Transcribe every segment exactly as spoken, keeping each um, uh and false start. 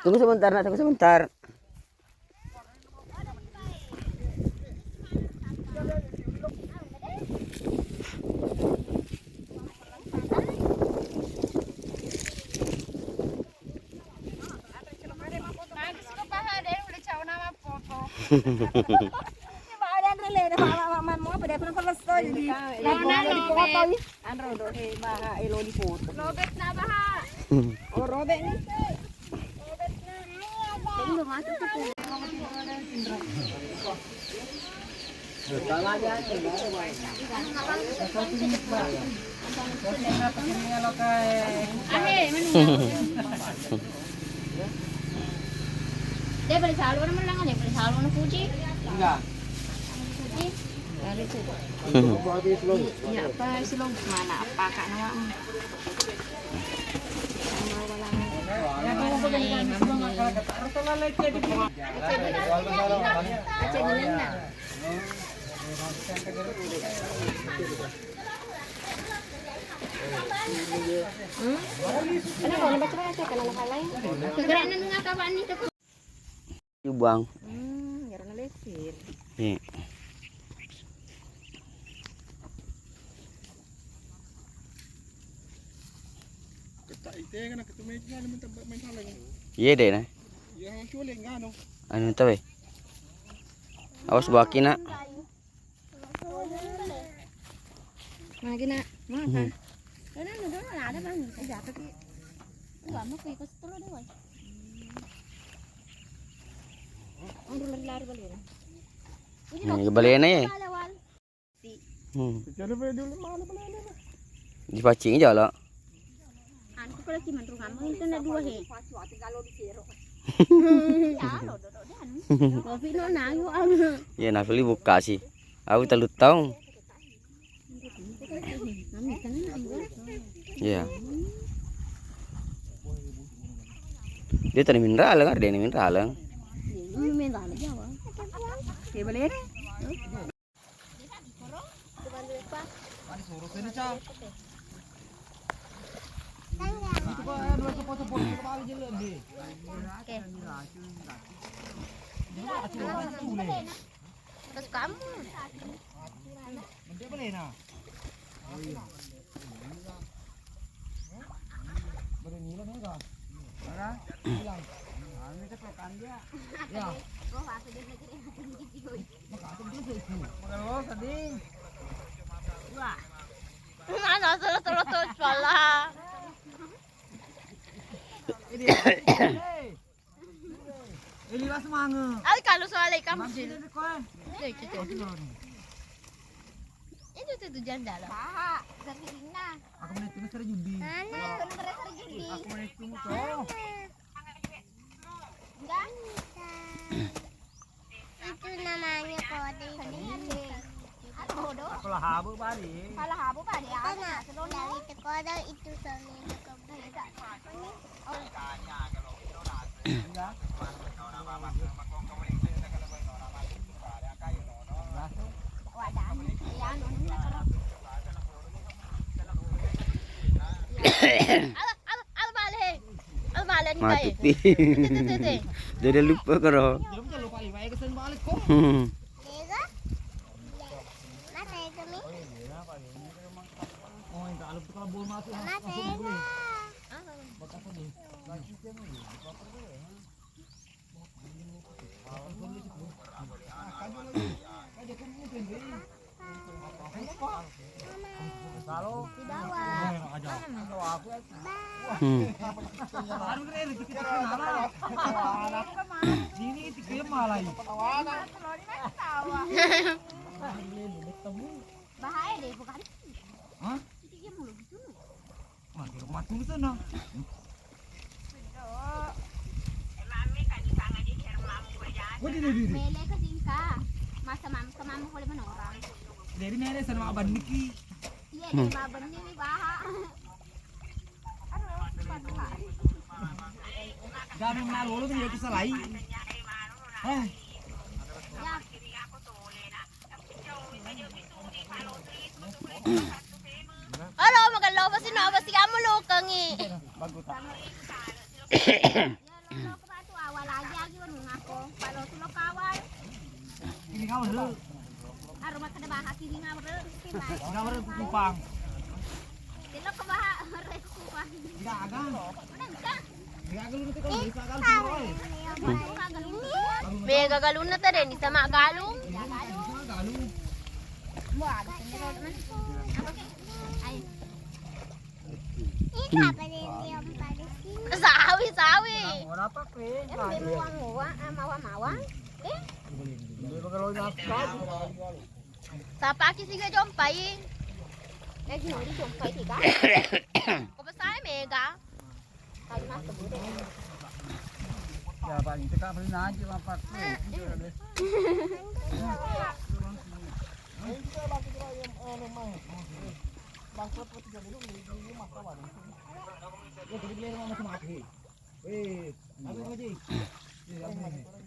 Tunggu sebentar, nak, tunggu sebentar. Anre do, eh, baha, elo di foto. Lobet na baha. Oh, robek ni. Jadi, udah masuk tuh. Dia beli salur mana, dia beli salur mana, Fuji? Enggak. Fuji. Lari tuh. Iya, apa sih lo? Mana apa, Kak, nama? Buang. Hmm, iyaro nalesir. Iya. Iya deh, nah. Anu tawe. Awas baki, nak. Magi, nak, makan. Hmm. Ini udah ada, Bang. Jatuh ki. Gua mau ke ikut setelah deh, woi. Aduh, lari-lari balik. Ini balena ya? Hmm. Dipaccing aja lah. Anu, ko lagi menrung kamu itu na dua he. Ya, lo dodok dia anu. Kopi no nayu anu. Iya, nafili buka sih. Aku telu tahun. Iya. Dia tadi mineral kan, dia mineral. Mineral Jawa. Dia beli ni. Terus kamu. Mana terus, terus, terus, pala. Eli, las mange. Ai, kalau soal ikan. Itu, itu, itu. Itu tuh tujuan dalam. Paha, dari Rina. Aku menit ini sering judi. Mana? Aku menit ini sering judi. Aku menit ini tuh. Enggak. Itu namanya kode. Aku lah habu bari. Kalau habu bari, itu aku nak dari kodok itu suami itu kembali. Matupi. Jadi lupa karo. Di bawah. Hmm. Bahaya deh, bukan? Hah? Itu dia mulu gitu. Mati rumah tuh sana. Mele ke singka. Masa mam-, ke mama boleh menorang. Jadi mele sama abang Niki. Iya, dia abang Niki baha. Aduh, abang Niki. Gak ada yang malu, lu tuh jadi salai. Eh. Ya. Aro, magello pasti no, pasti kamu lukengi. Aro makkeda bahaki di ngawre. Ngawre ku Kupang. Delok ke baha, ore ku Kupang. Gaga. Udah enggak? Gaga lu nanti kalau bisa galu semua, eh. Mega galunna tadi, ini sama galung. Wah, ada sendiri, teman. Ayo. Ih, apa dia diam pada sini? Sawi, sawi. Kan dia mawang-mawang, eh, mawang-mawang. Eh? Dia bakal lagi nafkah. Sapaki siga jompai. Eh, gimana jompai siga? Ko besai mega. Kali mas keburu. Ya, paling kita beli aja, Bapak.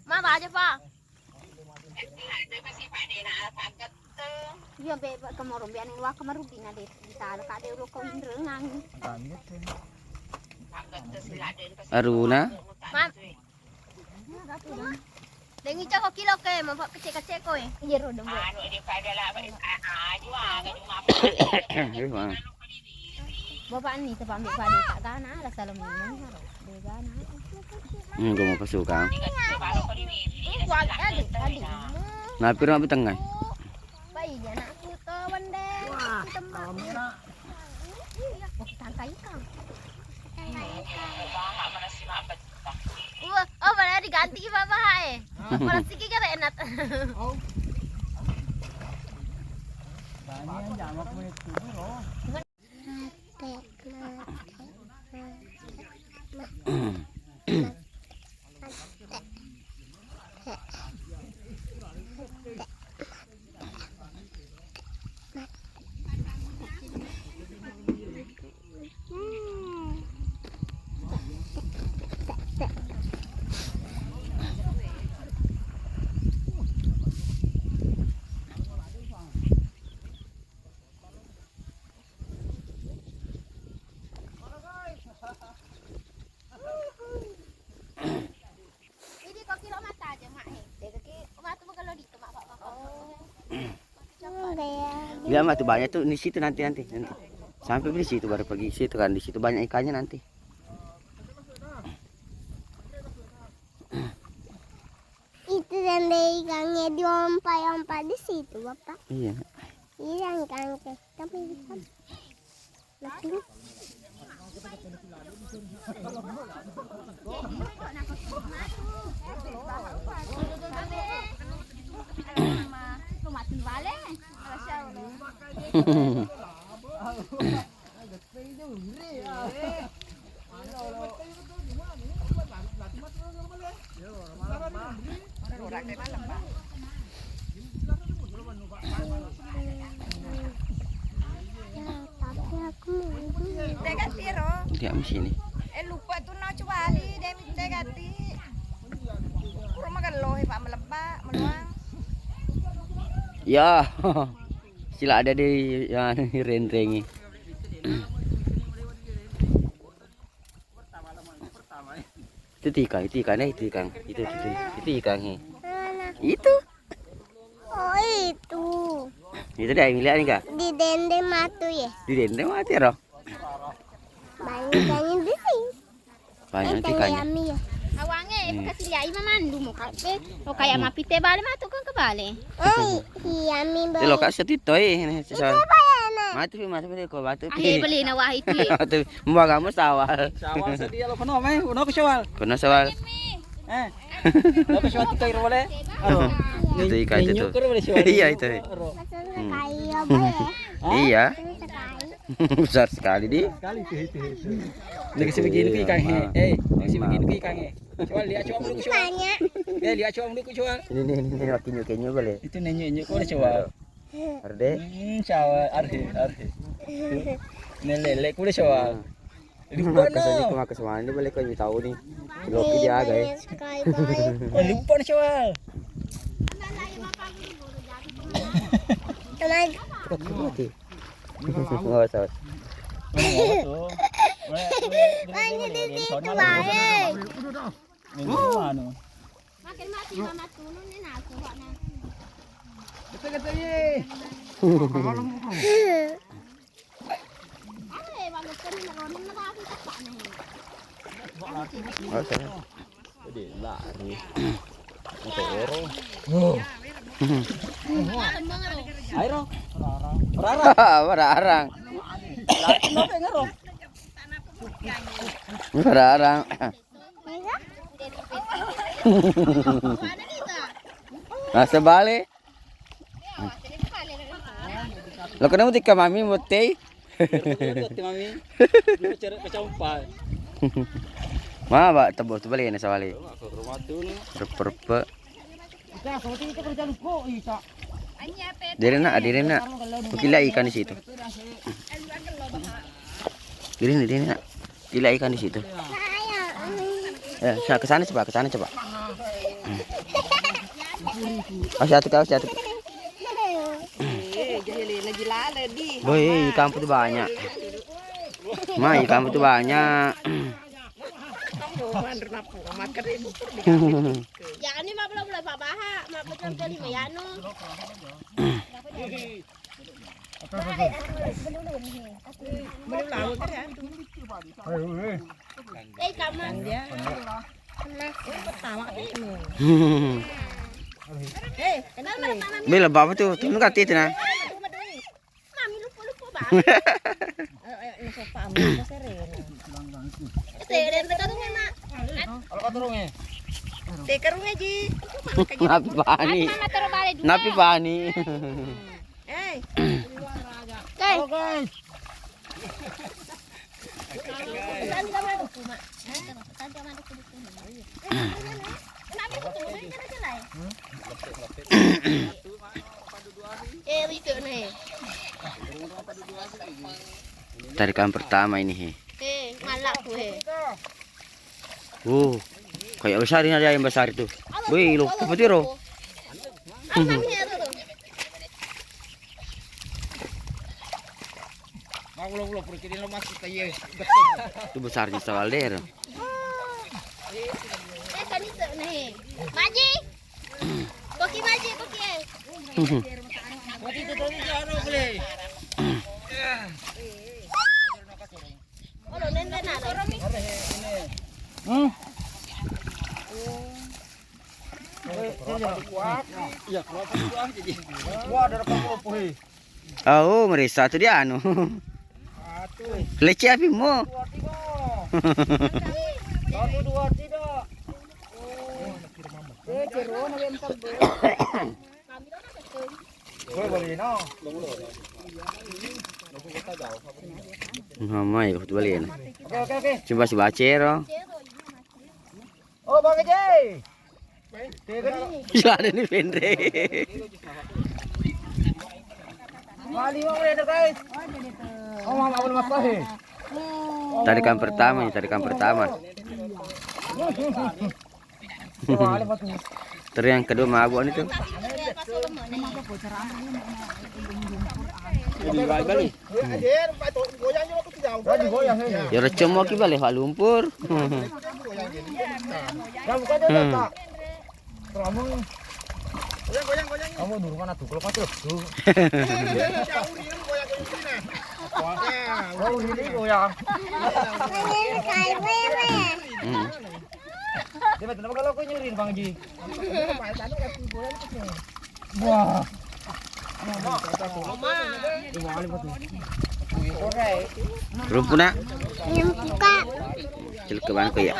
Ma, baja, Pak. Iya, be, kemoro be anu wa kemaru dina de, ditalo ka de ro ko inrengang. Aruna. Ma. Dengi coko kilo ke, mau kecek-kecek koe. Iya, ro dong. Anu, dia pada lah, ah, ah, jual, kan, cuma apa? Eh, Bang. Bapak ni tempat ambil padi tak gana, rasa lemah, harus dia gana. Hmm, gua mau pasukan. Ini kuat ya, adik, adik. Nah, piro ambil tengah? Baik, anakku tuh, Wende. Wah, tempat. Iya, mau kita angkat ikan. Angkat ikan. Wah, oh, malah diganti Bapak, eh. Plastiknya kan enak. Oh. Banyak yang jamak menit tubuh, loh. Idi ko kiro mata aja, Mak, he. Dega ki matu bagalo ditu, Mak, Pak, Mak. Enggak ya. Biar matu banyak tuh di situ nanti, nanti, nanti. Sampai di situ baru pergi situ kan, di situ banyak ikannya nanti. Itu dan dari ikannya diompa-ompa di situ, Bapak. Iya. Iya, ikan kecap itu. Tapi aku mau. Tegati ro. Dia mesti ni. Eh, lupa tu nak cuali, dia minta tegati. Rumah kan loh, Pak, melebak, meluang. Ya. Sila ada di, ya, renrengi. Itu tikang, itu ikan, eh, itu ikan. Itu, itu, itu, itu ikan, eh. Mana? Itu. Oh, itu. Itu dia, yang lihat ni, Kak. Di dendeng matu, ya? Di dendeng matu, ya, roh? Banyak ikannya di sini. Banyak ikannya. Awange, hmm. Kasih lihat, Ima mandu mau kate. Oh, kayak mapite bale matu kan ke bale. Oh, iya, mi bale. Lo kasih tito, eh, ini. Itu apa ya, Nak? Matu, matu, matu, ko matu. Ah, iya, beli na wah itu, ya. Matu, mau kamu sawal. Sawal sedia lo, kono, mai, kono ke sawal. Kono sawal. Eh. Tapi suatu kayu boleh? Aro. Itu ikan itu tuh. Iya, itu. Aro. Maksudnya kayu apa ya? Iya. Maksudnya kayu. Besar sekali, di. Sekali itu, itu, itu. Ini kasih begini ke ikan, he. Eh, kasih begini ke ikan, he. Coba lihat, coba dulu, coba. Banyak. Eh, lihat, coba dulu, coba. Ini, ini, ini, ini, makin nyuke boleh. Itu nenyu-nenyu, kau coba. Arde. Hmm, cawa, arhe, arhe. Nelele, kuda cawa. Lupa na. Makasih, makasih mana boleh kau tahu ni. Loki dia aga, eh. Oh, lupa na cawa. Teman. Mati. Nggak usah. Banyak di situ, Bang. Anu. Makin mati, mama turun ni, nah, aku buat nanti. Masa? Jadi lari. Motor ero. Aero. Rarang. Rarang. Lari, kenapa ngero? Rarang. Masa bale? Lo kena mutika mami mutei. Mami. Lu cere kecampa. Ma ba tebo tu bale na sawale. Rumah tu ni. Repe-repe. Diri nak, diri nak. Kukila ikan di situ. Diri nak, diri nak. Kila ikan di situ. Ya, sa- ke sana coba, ke sana coba. Hmm. Oh, satu kau, satu. Boy, ikan tuh banyak. Ma, ikan tuh banyak. Jangan ni, ma, belum, belum, Pak Baha, ma, belum, belum, ya, no. Belum, belum, ya. Eh, kamu. Dia. Pertama ini. Eh, kenapa? Bela bapak tuh, tuh nggak titik nah. Mami lupa-lupa banget. Eh, eh, ini sofa ambil apa serena? Serena terus, Mak. Kalau kau turun ya? Tekerung aja. Napi pani? Mama taruh balik dulu. Napi pani? Eh. Halo, guys. Tarikan pertama ini, he. Eh, malak ku, he. Oh, kayak besar ini, ada yang besar itu. Wih, lo, apa itu, Ro? Apa ini, Ro? Itu besarnya sawal deh, Ro. Eh, kan itu, nih. Maji. Koki maji, koki, eh. Koki itu tadi dia ada boleh. Hmm. Iya, kalau aku jadi. Wah, ada apa-apa, he. Oh, merisa tu dia anu. Lecce api mo. Satu, dua, tiga. Eh, jerona yang tebel. Gue beli no. Mama ya, betul beli no. Oke, oke, oke. Coba si bacero. Oh, Bang Ejai. Iya, ada nih, Pendre. Wali mau udah, guys. Oh, mama belum apa, he? Tarikan pertama nih, tarikan pertama. Terus yang kedua mabuk nih tuh. Jadi balik. Ya, udah cemok ki balik, Pak, lumpur. Ya, bukan dia, Pak. Kamu dulu mana tuh? Kalau kau tuh. Kau ini goyang. Hmm. Dia betul, kalau aku nyuri, Bang Ji. Wah. Rumpu nak. Cilke bangku ya.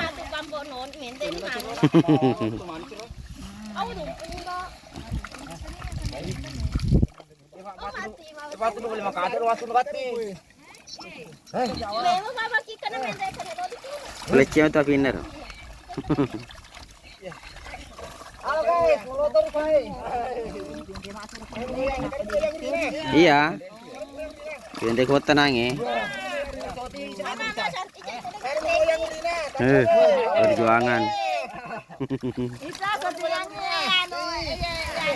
Lecce tu pinner. Halo guys, motor guys. Iya. Pindah kota nange. Eh, perjuangan.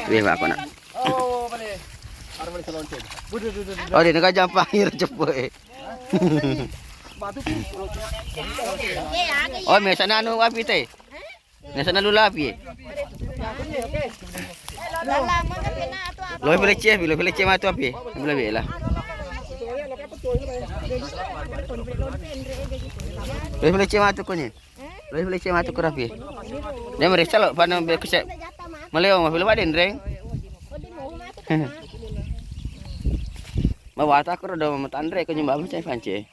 Weh, Pak, kok nak? Oh, boleh. Ada boleh selonte. Waduh, waduh, waduh, waduh. Oh, dia nak jampa air cepet, eh. Batu tu. Oh, mesana anu api teh. Mesana lula api, eh. Lo pele cie, lo pele cie matu api. Bela bela. Lo pele cie matu konye. Lo pele cie matu kurapi. Dia meriksa lo pada be kese. Maleo ma pele waden reng. Mawata ko do matanre ko nyumba mecai pance.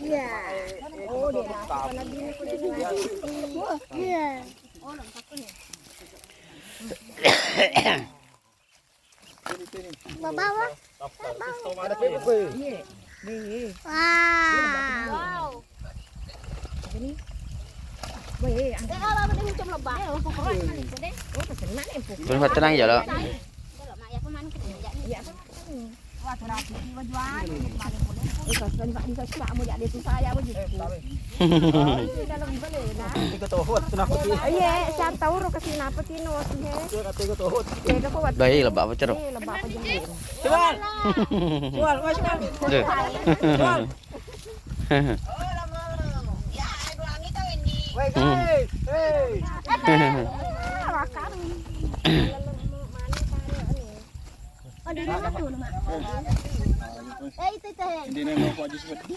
Iya. Iya. Bawa. Wow. Berapa tenang ya lo? Iya, siapa tahu ro kesini apa sih, no, sih, he. Tega kuat. Baik, lebak apa, Cero? Eh, lebak apa, Cero? Sual. Sual, wes, Sual. Duh. Sual. Hei, hei. Eh, itu, itu, he. Ini nengok Pak Haji seperti.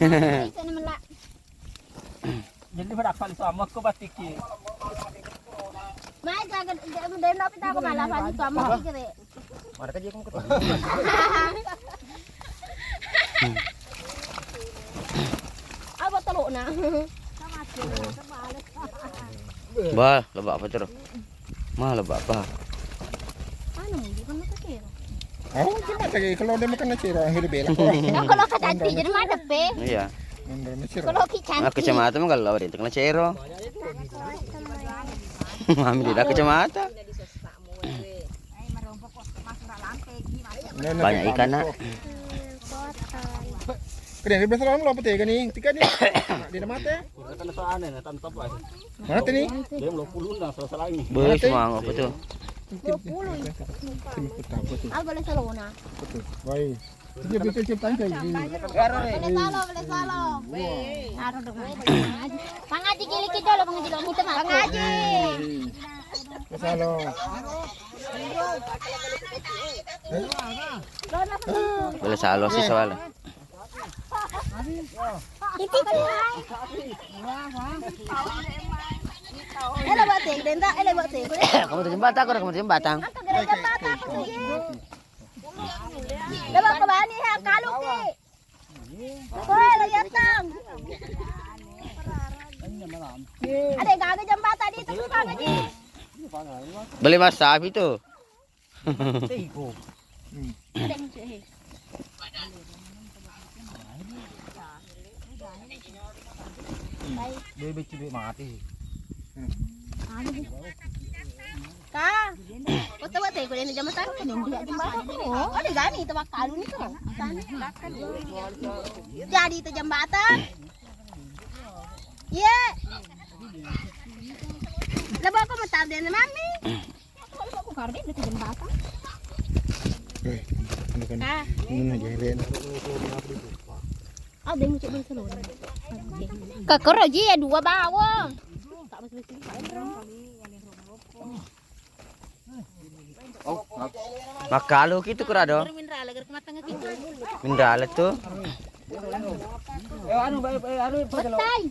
Itu, ini melak. Jadi pada apa itu sama aku batiki. Mai jaga, jaga, denda kita aku malah Pak Haji sama aku kira. Mana kan dia aku mau ketemu. Apa teluk nak? Bah, lebak apa terus? Mah, lebak apa? Anu, bukan mata kira. Oh, coba lagi kalau dia makan nasi, orang hidup belak. Nah, kalau kacang jadi madep, eh. Iya. Kalau kacang. Nah, kecamatan mah kalau dia kena cero. Mami tidak kecamatan. Banyak ikan, nak. Kena biasa lawan lo apa tega nih? Tiga nih. Dia mati. Mana tadi? Dia dua puluh nah, salah-salah ini. Boleh semua apa tuh? Dua puluh. Apa boleh salona? Betul. Baik. Dia betul ciptaan kayak gini. Boleh salah, boleh salah. Taruh dong. Bang Haji, gili kita lo, Bang Haji, lo muter, Bang Haji. Salah. Boleh salah sih soalnya. Itu tuh. Eh, lewat sini, Denda, eh, lewat sini. Kamu tuh jembatan, aku kamu tuh jembatan. Angkat gara-gara patah, aku tuh. Lewat ke mana, ya, kalau ke? Woi, lagi datang. Ada gagal jembatan di, terus apa, Ji? Beli mas sapi tuh. Bebe cibik mati. Ka, kota buat teh, kuliah jam satu kan dia jam berapa? Oh, dia gani itu waktu alun itu. Jadi itu jembatan. Iya. Lah, bapak mau tahu dia mami. Aku kardin di jembatan. Eh, ini kan. Ah. Ini aja, Ren. Ah, udah ngucap dulu. Oke. Kakoro ji ya dua bawang. Makkalu kitu kurado. Mineral, agar kematangan kita. Mineral itu. Eh, anu, eh, eh, anu, Betai.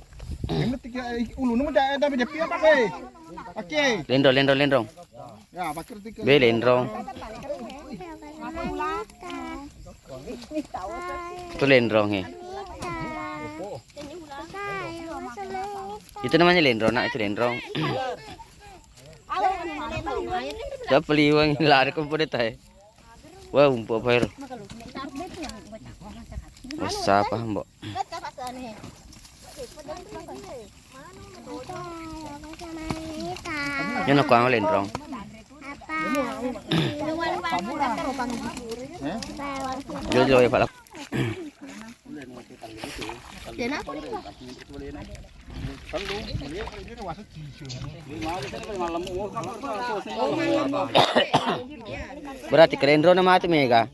Ini tiga, eh, ulu, nemu dah, dah, dah, dah, dah, dah. Oke. Lendrong, lendrong, lendrong. Ya, pakai tiga. Be, lendrong. Itu lendrong, eh. Itu namanya lendrong, nak, itu lendrong. Siapa liwang lari ke pada tai? Wah, umpu apa, Her? Wah, siapa, Mbok? Ini aku yang lendrong. Jauh-jauh ya, Pak. Berarti kalenro na matu mega.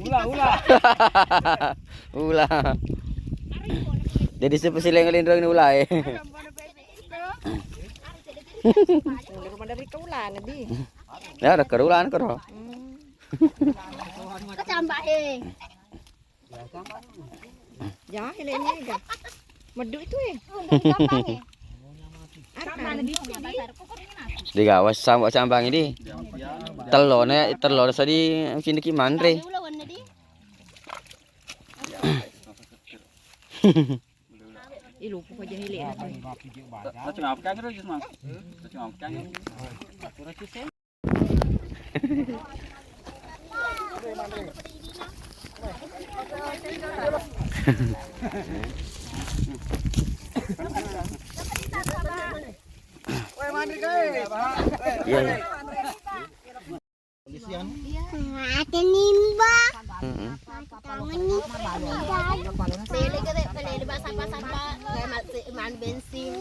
Ula, ula. Ula. Jadi siapa sih yang ngelindrong ini ula, eh? Dari ke ula, ke ro. Kecambah, eh. Jahil ini ga. Meddu itu, eh. Digawa sambang ini. Telone, telone sadi ciniki manre. Ih, lupa aja hilik. Iya, iya. Ada nimba. Mm-mm. Ada tangan nih. Lele gede, lele basah-basah, Pak. Kayak ma-, man bensin.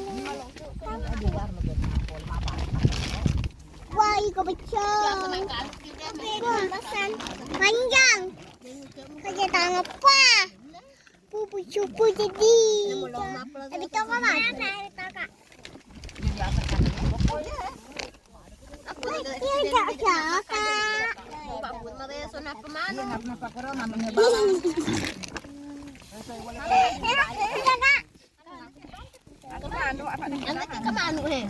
Wah, iko pecah. Wah, panjang. Kerja tangan apa? Pupu cupu jadi. Tapi toko mana? Toko. Iya, Kak. Anak ke manu, he.